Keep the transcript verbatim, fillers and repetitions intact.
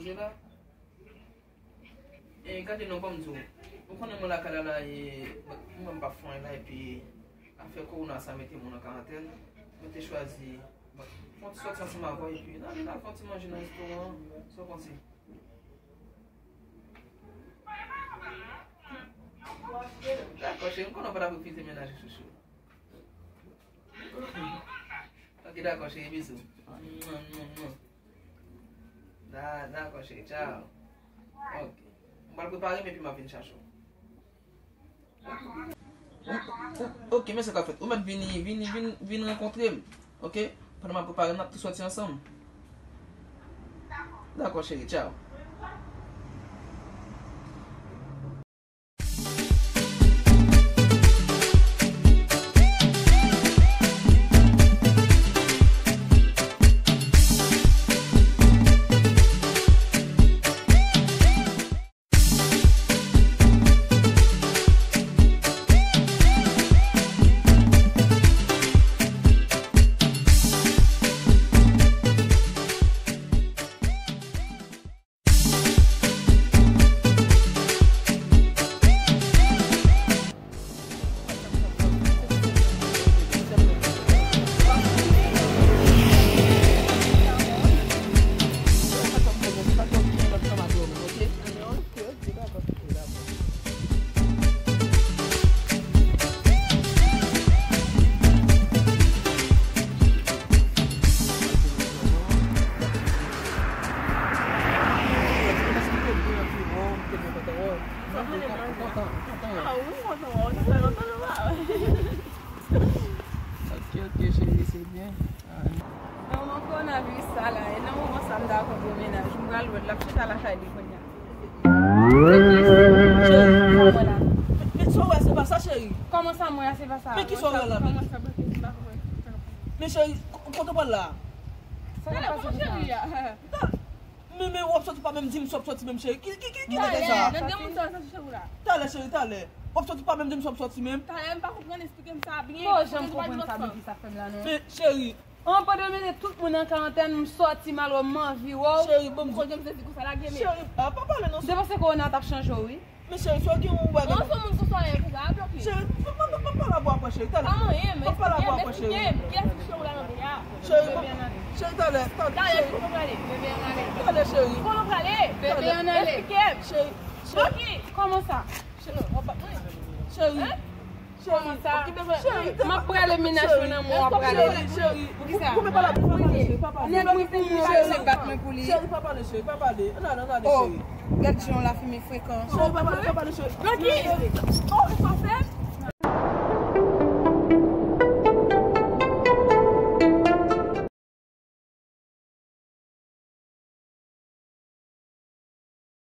E la, e gade non, ban m di w. Ou konnen mwen lakay la la, e, mwen m pa fè anyen la, epi afè kowona sa mete moun an karantèn. Mwen te chwazi, bon, fè yon ti sòti ansanm avè w, epi n ale, n al fè yon ti manje nan restoran, sa w panse? Dakò, cheri, m konnen w pa t ap refize mennaj ou, chouchou. Ok, dakò, cheri, bizou. Mwen, mwen, mwen. Da-, dakò, cheri, tchao. Ok. Mwen pral prepare m epi m ap vin chache w. Ok, men sa k ap fèt. Ou mèt vini, vini, vin, vin rankontre m. Ok? Pandan m ap prepare m, n ap tou sòti ansanm. Dakò, cheri, tchao. Ah wi, kontan wè w, sa fè lontan nou pa wè. Ok, ok, cheri, se byen. Nan moman kowonaviris sa la, e nan moman sa m ta kontre yon mennaj, m pral wè l, l ap chita lakay li kounye a. Men sa w wè, se pa sa, cheri. Kòman sa m wè a, se pa sa? Men ki sa w wè la, men? Kòman sa, m pa konprann. Men cheri, k-, kote w pral la? Sa k ap pase konsa? Men, men w ap sòti, w pa menm di m si w ap sòti menm, cheri. Ki, ki, ki, ki nèg sa? Talè, talè, cheri, talè. W ap sòti, w pa menm di m si w ap sòti menm. Talè, m pa konprann, eksplike m sa byen. Bon, jan m konprann sa, Biggie, sa fè m la, non. Men, cheri. An, pandan m mete tout moun an karantèn, m sòti m al wè m anvi wè w. Cheri, bon, m di. Cheri, a, pa pale non. M te panse kowona t ap chanje w, wi. Men cheri, si w gen yon bagay. An, se moun sou soyè pou ka bloke. Cheri, pa, pa, pa, pa pale avè w apre, cheri. Talè. Pa manyen, men. Pa pale avè w apre, cheri. Kiyès ki cheri w la nan peyi a? Cheri, cheri, talè, talè, cheri. Talè, cheri. Kote w prale? Bebe, ann ale. Eksplike m. Cheri, cheri. Kòman sa? Cheri, cheri. Kòman sa? Cheri, m ap prale mennaj mwen nan mwen, w ap prale. Cheri, cheri. Poukisa? Nèg mwen pou mwen, w ap bat mwen pou li. Cheri, pa pale, cheri, pa pale. Ann ale, ann ale, cheri. Gad jan w lafimen frekan. Cheri, pa pale, pa pale, cheri. Blanky! Oh, ou pa fè?